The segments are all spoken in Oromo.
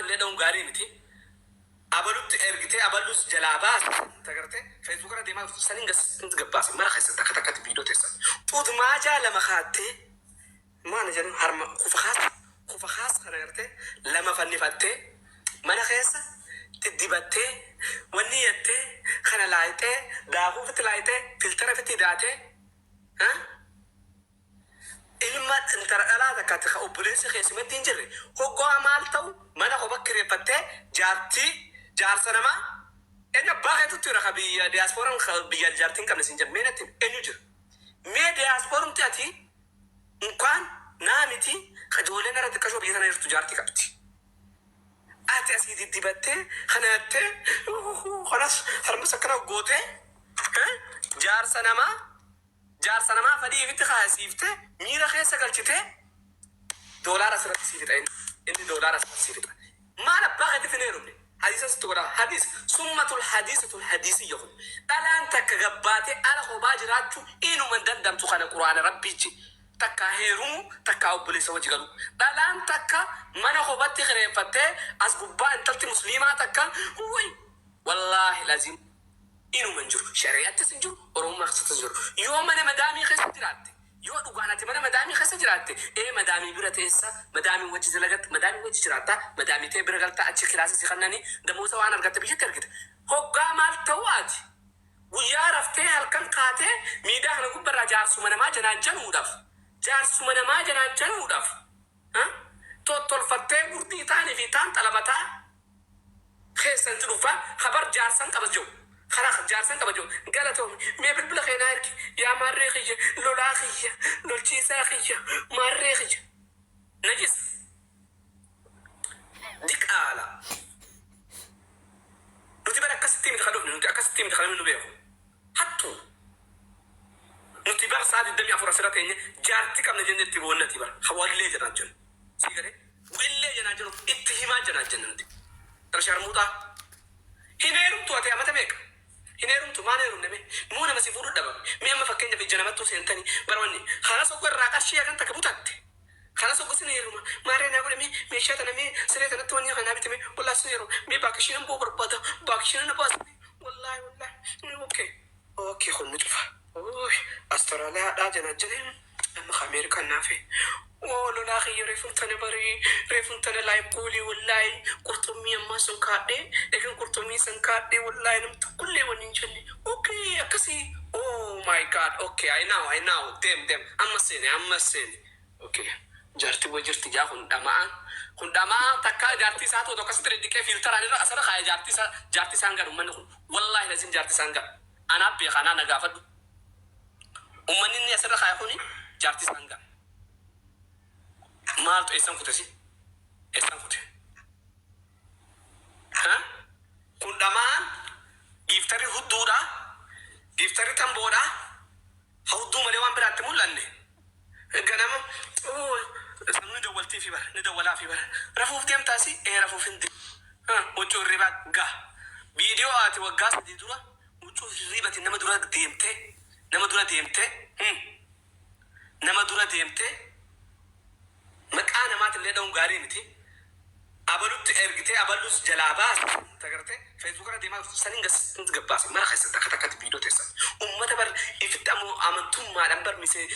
namaatillee dha'uun gaarii miti. Abalutti ergitee abalus jalaa baase tagartee Facebook irra deemaa jirtu saniin gas gabbaase mara keessa takka takkatti viidiyoo teessan. Xudmaajaa lama kaattee maana jedhan harma kufa kaas kufa kaas kana gartee lama fannifattee mana keessa diddibattee wanni jettee kana laayixee daakuu ofitti laayixee filtera ofitti daatee, ha? Ilma intala dhalaa takkaatti ka obboleessi kee simatti hin jirre hoggaa maal ta'u mana kopha kireeffattee jaartii jaarsa namaa eenyu abbaa keetutti jira ka biyya diyaaspooraan ka biyya jaartii hin qabne siin jedhu? Mee natti himi, eenyu jira? Mee diyaaspoorumti ati inkaan naa miti ka ijoolleen irra xiqqashoo biyya tana jirtu jaartii qabdi. Ati asii diddibattee kana jettee kanas harmas akkana gootee jaarsa namaa, jaarsa namaa fadhii ifitti kaayasiifte miira keessa galchitee doolaara asirratti sii fixa. Inni doolaara asirratti sii fixa. Maal abbaa keetitti hin heerumne? Hadiisa sitti godha. Hadiis summatul hadiisatul hadiisiyya kun dhalaan takka gabbaatee ala kophaa jiraachuu inuma hin dandamtu. Kana quraana rabbiichi takkaa heerumu takkaa obboleessa wajji galu. Dhalaan takka mana kophatti kireeffattee as gubbaa intalti musliimaa takka wuy wallaahi laziim inuma hin jiru. Shari'attis hin jiru, Oromummaa keessattis hin jiru. Yoo mana madaamii keessa jiraatte, yoo dhugaan ati mana madaamii keessa jiraatte, ee madaamii bira teessa, madaamii wajji dalagatta, madaamii wajji jiraatta, madaamii tee bira galta, achi kilaasa si kannanii damooza waan argatte biyyatti ergita. Hoggaa maal ta'u ati guyyaa raftee halkan kaatee miidaa kana gubbarraa jaarsuma namaa janaajjanuudhaaf, jaarsuma namaa janaajjanuudhaaf tottolfattee gurdii taanii fi taan xalabataa keessanti dhufaa kabar jaarsan qaba jiru karaa jaarsan qaba jiru. Galatoomi. Mee bilbila kee naa ergi yaa maarree kiyya, lolaa kiyya, lolchiisaa kiyya, maarree kiyya. Najis diqaala. Nuti bara akkasitti miti kan dhufne, nuti akkasitti miti kan namni nu beeku. Hattu nuti bar sa'a 24 asirra teenye jaarti qabna jenne itti boonnati bar hawallee jedhaa jennu sii galee willee jenaa jennu itti himaa jenaa jenna. Nuti bara sharmuuxaa hin heerumtu. Ati amata meeqa hin heerumtu? Maan heerumne? Mee moo nama si fuudhu dhabame? Mee amma fakkeenyaaf ija namattuu seentanii bara wanni kana soggo irraa qarshii hagan takka butatte kana soggo sin heeruma maarree naa godhe. Mee meeshaa tana, mee siree tanatti wanni kana naa bitame. Wallaahi sin heeruma. Mee baakishinan boo barbaada, baakishina na baasa. Wallaahi wallaahi, okay, kun ni cufa. Uy, Australiyaadhaa jana jane amma ka Ameerikaan naafe. Oo lolaa kiyya, reefun tana barii, reefun tana live goolii. Wallaahi qurxummii ammaa sun kaadhee, egan qurxummii san kaadhee wallaahi nam tokkollee wanni hin jenne. Okay, akkasii. Oh my God, okay, I know, I know. Deem deem, amma seene, amma seene. Okay, jaartii wajji jirti jaa. Kun dhama'aan kun dhama'aa takka jaartii isaa ta'u akkasitti dhidhiqee filteraan irra asirra kaa'ee jaartii isaa, jaartii isaan gadu. Ummanni kun wallaahi lazim jaartii isaan gadu. Anaaf beeka, anaa na gaafadhu. Ummanni inni asirra kaa'e kuni jaartii isaan gadu. Maaltu eessan kute? Si eessan kute? Ha? Kun dhama'aan gifterri hudduudha, gifterri tamboodha. Ha hudduu malee waan biraatti mul'anne. Ganama sanuu ni dawwaltii fi bara ni dawwalaa fi bara rafuuf deemtaasi. Ee, rafuuf hin deemu. Huccuu hirribaa gaa viidiyoo ati waggaa 3 dura huccuu hirribatiin nama dura deemtee, nama dura deemtee, nama dura deemtee maqaa namaatillee dha'uun gaarii miti. Abalutti ergitee abalus jalaa baase tagartee Facebook irra deemaa jirtu saniin gas gabbaase mara keessa takka takkatti viidiyoo teessan. Ummata bar ifitti ammoo amantummaadhaan bar misee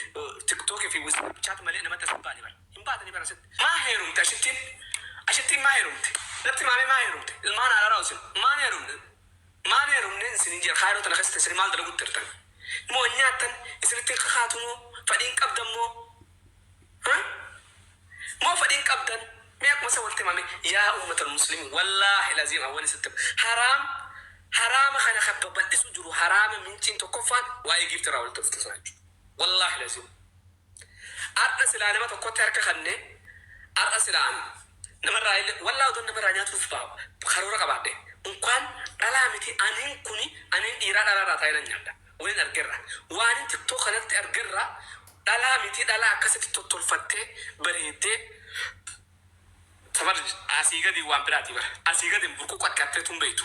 TikTokii fi Snapchat malee namatti as hin baane. Bar hin baatanii bar asitti. Maa heerumte ashittiin? Ashittiin maa heerumte? Natti maamee maa heerumte? Ilmaan haadha isin maan heerumne? Maan heerumne isinin jira? Kaayiroo tana keessatti isin maal dalagutti jirtan? Moo hin nyaattan? Isinitti hin kakaatu moo fadhiin qabdan moo? Ha? Moo fadhiin qabdan? Mee akkuma isa walitti himame yaa ummata muslimin, wallaahi laziim awwani sitti haraam haraama kana kan babal'isu jiru haraama minciin tokkoffaan waa'ee giifti irraa walitti dhufte sana jechuudha. Wallaahi laziim har'a silaa nama tokkotti harka kanne, har'a silaan namarraa illee wallaahi odoon namarraa nyaatuuf karoora qabaadhe unkaan dhalaa miti. Aniin kuni aniin dhiiraa dhalaarraa taa'ee nan nyaadha. Waliin argerra, waanin TikTok kanatti argerra dhalaa miti dhalaa akkasitti tottolfattee bareeddee safar asii gadi waan biraati bara asii gadi burquuqa akkatteetu hin beektu.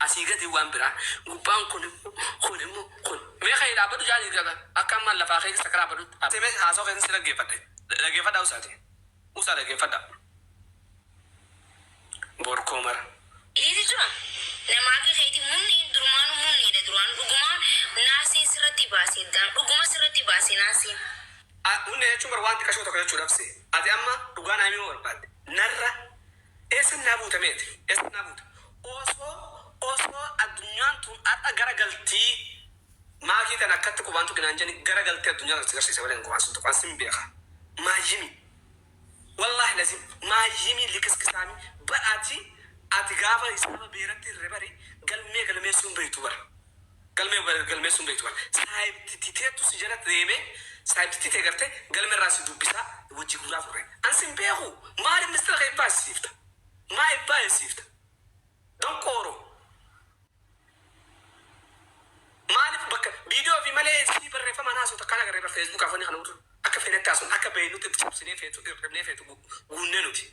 Asii gadi waan biraa, gubbaan kun immoo kun immoo kun. Mee ka'ee dhaabbadhu jaali gaga akka ammaan lafaa keessa akka dhaabbadhu. Mee haasoo keessan si dhaggeeffadhe, dhaggeeffadhaa. Usaati, usaa dhaggeeffadhaa. Borkoo mara. Itiitu jira. Nama akka keetii munniin durumaanuu munniidha duraan dhugumaan naaseen sirratti baasee daan dhuguma sirratti baasee naaseen. Hunne jechuun bar waan xiqqashoo tokko jechuudha absee. Ati amma dhugaa naa himuu barbaadde. Narra eessan naa buute meeti? Eessan naa buute? Osoo osoo addunyaan tun har'a gara galtii maakii tan akkatti qubaan tuqi naan jedhani gara galtee addunyaa kana si garsiisa malee qubaan sun tuqaan sin beeka. Maayyimi. Wallaahi lazim maayyimii likiskisaami bar ati ati gaafa hisaaba beeratti irre bari galmee galmeessuu hin beektu bar. Galmee galmeessuu hin beektu bar. Saahibtitti teettu si jalatti deemee saahibtitti tee gartee galme irraa si dubbisaa wajji guuraa turre. An sin beeku maaliif mistira kee baasisiifta? Maaliif baasisiifta? Donqooro. Maaliif bakka viidiyoo fi malee sii barreeffamaan haasoo takkaan agarree bar Facebook afanii kana utuu akka feenetti haasofna akka beeynutti itti cabsinee feetu hir'ifnee feetu guunnee nuti.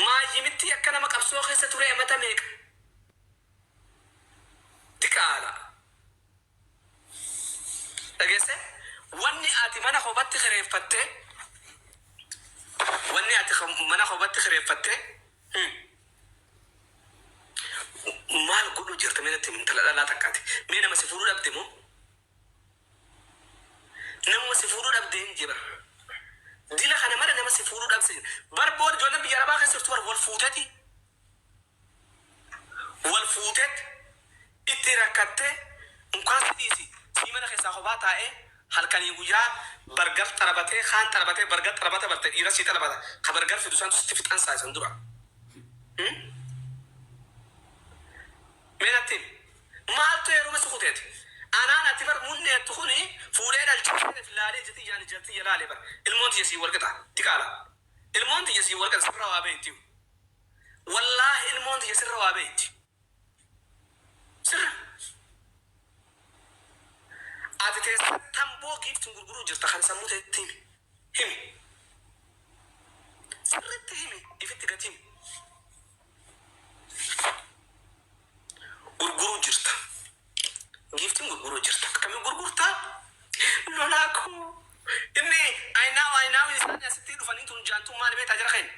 Maayyimitti akka nama qabsoo keessa turee amata meeqa diqaala. Dhageesse wanni ati mana kophatti kireeffattee wanni ati mana kophatti kireeffattee maal godhuu jirta mee natti himi intala dhalaa takkaati mee nama si fuudhuu dhabde moo namuma si fuudhuu dhabde hin jee bar dila kana mara nama si fuudhuu dhabse bar booda ijoolleen biyya arabaa keessa jirtu bar wal fuuteti wal fuutet itti rakkattee unkaan si dhiisi sii mana keessaa kophaa taa'ee halkanii guyyaa bargar xarabatee kaan xarabatee bargar xarabata barte dhiira sii xarabata ka bargar fidu santu sitti fixansaa isan dura. Mee natti himi. Maaltu heeruma si kuteeti? Anaan ati bar munneettu kuni fuudhee dhalchee laalee ija tiyyaan ija tiyya laalee bar ilmoon tiyya siin wal qixa diqaala. Ilmoon tiyya siin wal qixa sirra waa beekti. Wallaahi ilmoon tiyya sirra waa beekti. Sirra. Ati teessee tamboo giiftiin gurguruu jirta kan sammuu teetti himi. Himi. Sirriitti himi ifitti gati himi. Gurguruu jirta. Giiftiin gurguruu jirta. Akkamiin gurgurtaa? Lolaa koo. Inni ayinaaw ayinaaw isaanii asitti dhufanii tun jaantuun maali beektaa jara keenya?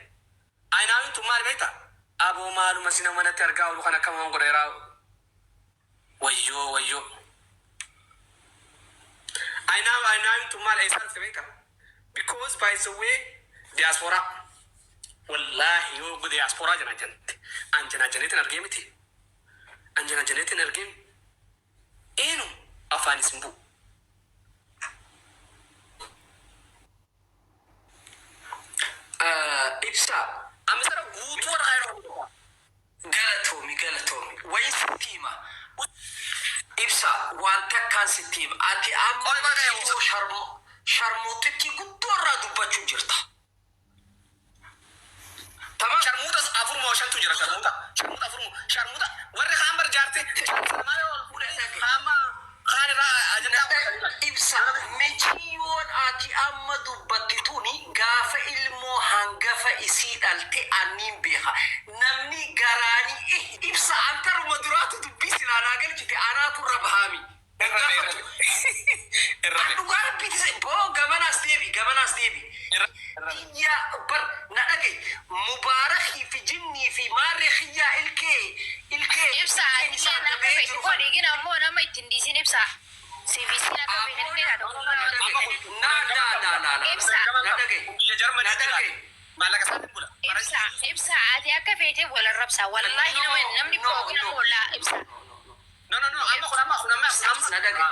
Ayinaawiin tun maali beektaa? Aboo maaluma sina manatti argaa oolu kan akkam waan godheeraa. Wayyoo wayyoo. Ayinaaw ayinaawiin tun maal eessaa dhufte beektaa? Because by the way diaspora. Wallaahi yoo diaspora jana jante. An jana janeetiin argee miti. An jana janeetiin argee eenyu afaan isin bu'u. Ibsaa. Amisara guutuu warra kaayiroo. Galatoomi, galatoomi. Wayin sitti hima. Ibsa, waan takkaan sitti hima. Ati amma Qoy qoy qoy. ilmoo sharmuuxittii guddoo irraa dubbachuu jirta. Tamam. Sharmuuta afur moo shantu jira sharmuuta. Sharmuuta afur moo sharmuuta warri kaan bar jaarti jaarsa maal ol fuudhee kaan kaan irraa ajandaa godhatanii. Ibsa, miciyyoon ati amma dubbatti tuni gaafa ilmoo hangafa isii dhalte anniin beeka. Namni garaanii ibsa antaruma duraatu dubbii silaa naa galchite anaatu irra bahaami. Irra bee irra bee. Irra bee. Dhugaa rabbiiti boo gamanaas deebi gamanaas deebi. Irra bee. Kiyya bar na dhagaye mubaarakii fi jinnii fi maarree kiyyaa ilkee ilkee Ibsa ilkeen isaa atillee akka dabee feete jiru godhi kana. gina ammoo nama ittiin dhiisin ibsa. Siifisiin akka feete illee taate Aboo tokko na dhagaye na na na na na Ibsa. na dhagaye Biyya Jarmanii na dhagaye. Maallaqa isaatiin bula. Ibsa ibsa ati akka feete wal arrabsa wallaahi nama namni No, biroo gina no. ollaa ibsa. No no no amma kun amma kun amma kun amma. Na dhagaye.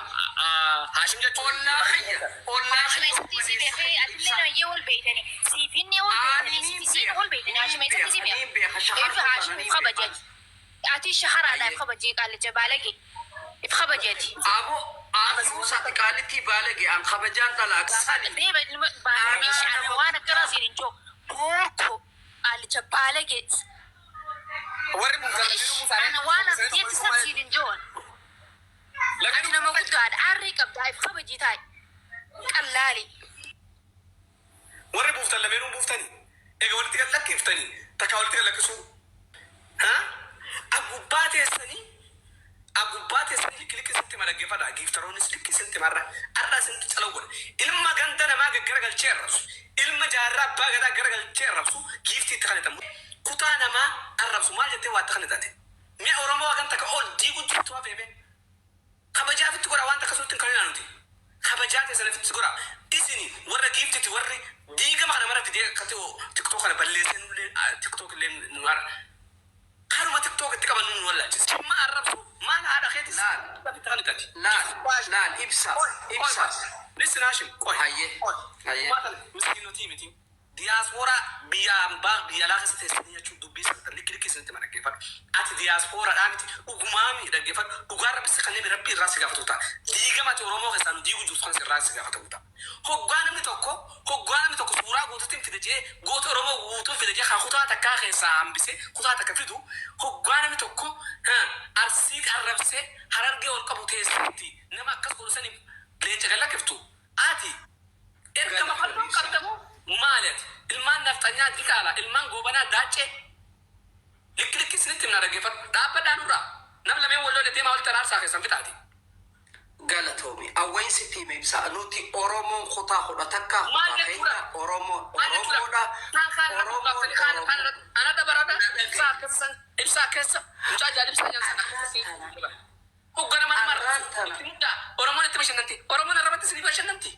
Haashim jechuun. Ollaa kiyya ollaa Haashima kiyya isatti si beekee atillee nama iyyee wal beeytani siifinni wal beeytani siifisiin wal beeytani haashima isatti si Niin beeka. beeka Ifa haashim if kabajeeti. Ati shaharaadha if kabajee qaallicha baalage if kabajeeti. Abo atuu sati qaalittii baalage an kabajaan dhala aksani. Deema ilma baalage sha'ana waan akkanaa siin hin jiru. Boorko qaallicha baalage. Warri buusan Ana waan akkasitti san siin hin jiru. Ati nama guddaadha aarrii qabdaa if kabajii taa'i. Qallaali. Warri buuftan lameenuu buuftanii. Egaa walitti gad lakkiftanii takka walitti gad lakkisuu. Ha? Agubbaa teessanii agubbaa teessanii likki likki sitti malaggeeffadha. Giiftaroonnis likki sitti marra. Har'a isintu calaw godha. Ilma ganda namaa gaggara galchee arrabsu. Ilma jaarraa abbaa gadaa gara galchee arrabsu giiftii itti kadhatamu. Kutaa namaa arrabsu maal jettee waa kana taate? Mi'a Oromoo hagam takka ol diigu jirtu hafeeme. Kabajaa ofitti godha, waan takka suutti hin kan nuti. Kabajaa teessan ofitti godha. Isini warra giiftiti, warri diigama kana mara fidee akkatti TikTok kana balleessee nullee TikTok illee nu hara. Kanuma TikTok itti qaban nu wallaalchise. Jimma arrabsu maal haadha keetis Laal. itti kan taate. Laal, laal, ibsa, ibsa. Listen, Hashim, qoy. Hayyee, hayyee. Miskiinotii miti. Diyaaspooraa biyya ambaa, biyya alaa keessa teessanii jechuun dubbii sana likki likki isinitti ma dhaggeeffadhu. Ati diyaaspooraadhaa miti, dhugumaami dhaggeeffadhu. Dhugaan rabbi si kanneen rabbi irraa si gaafatu ta'a. Diigama ati Oromoo keessaa nu diigu jirtu kan irraa si gaafatamu ta'a. Hoggaa namni tokko suuraa guutuutti fide jee, goota Oromoo guutuu fide jee, kan kutaa takkaa keessaa hambisee kutaa takka fidu, hoggaa namni tokko Arsii arrabsee Harargee ol qabu teessatti nama akkas godhu saniif leenca gallakkiftu. Ati ergama fannoo qabdamu maali ati? Ilmaan nafxanyaa diqaala, ilmaan goobanaa daaccee. Likki likki isinitti himna, dhaggeeffadhu. Dhaabbadhaa nurraa. Nam lameen wal lole deemaa walitti araarsaa keessan fixaati. Galatoomi. Awwayin sitti hime, ibsa. Nuti Oromoon kutaa 11 Maal kutaa jechuudha? keenya Oromoo Maal jechuudha? Oromoodha. Kaan Oromoon kaan Oromoo. anadha barada ibsaa keessa, ibsaa keessa mucaa jaalibsaa jaalsan akka hoggana mana Arraan tana. marra. Oromoon itti bashannanti. Oromoon arrabatti isinii bashannanti.